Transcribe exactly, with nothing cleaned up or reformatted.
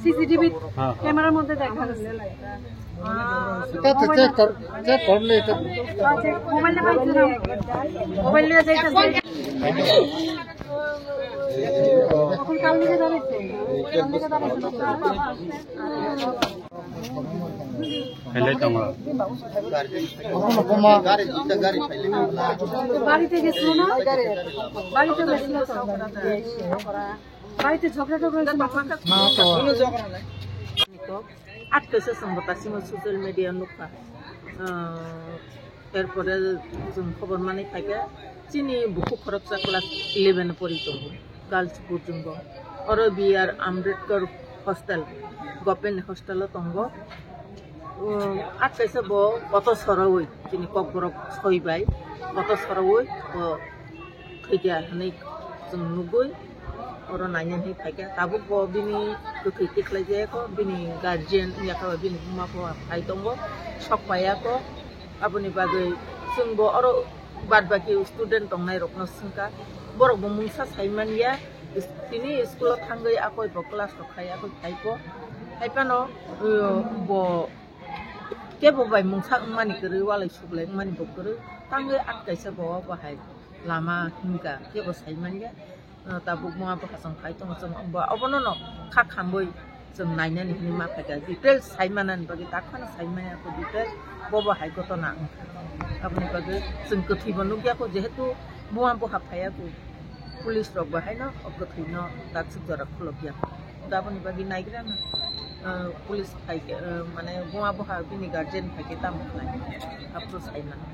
সিসিটিভি হ্যাঁ। ক্যামেরার মধ্যে দেখা গেছে। এটা তো চেক কর, চেক করলে এটা। আচ্ছা, মোবাইল নাম্বার দিলাম। মোবাইল নিয়ে যাইতেছে। এখন কাল থেকে দাঁড়াইছে। কাল থেকে দাঁড়াইছে। Hello, tama. বাড়িতে গেছিল না? বাড়িতে গেছিল তো। বাড়িতে ঝগড়া টগড়া হয়েছিল। না তো। Atkesa chwng bo kasima social media nukha. Ah, erpore chwng khobor manwi phaikha, chini bukhuk khoroksa class eleven pori tongo, girls boarding bo. Oro B R Ambedkar hostel, government hostel o tongo. Um, atkesa bo koto sorowi chini kokborok soi bai, koto sorowi bo thwikha hwnwi chwng nugwi oro naina hinwi phaikha. Tabuk bo bini kwthwi tikhlai jaya kho, bini guardian wngya kha, bini buma bo phai tongo, sok paiya kho. Aboni bagwi chwng bo oro bad baki student tongnai rokno swngkha, borok bo mungsa sai manya, is-, tini school o thangwi akoi bo class rok khai akoi phai kho. Hai phano, uh, bo kebo bai mungsa wngmani kwrwi, walai suklai wngmani bo kwrwi, tangwi atkaisa bo obo hai lama hinka kebo sai manya. Uh, tabuk buma bwkha chwng phai tongo, chwng bo obono no kha khamwi chwng nainani hinwi ma phaikha, details sai manani bagwi tak phano sai manya kho detail, bobo hai gotona wngkha. Aboni bagwi chwng kwthwi bo nukya kho, jehetu buma bwkha phaiya kho, police rok bo haino o kwthwi no dakswk jora khulokya kho. Aboni bagwi naigra no, uh, police phaikhe, uh, mane buma bwkha bini guardian phaikhe tamo khlai, aphuru sai mano.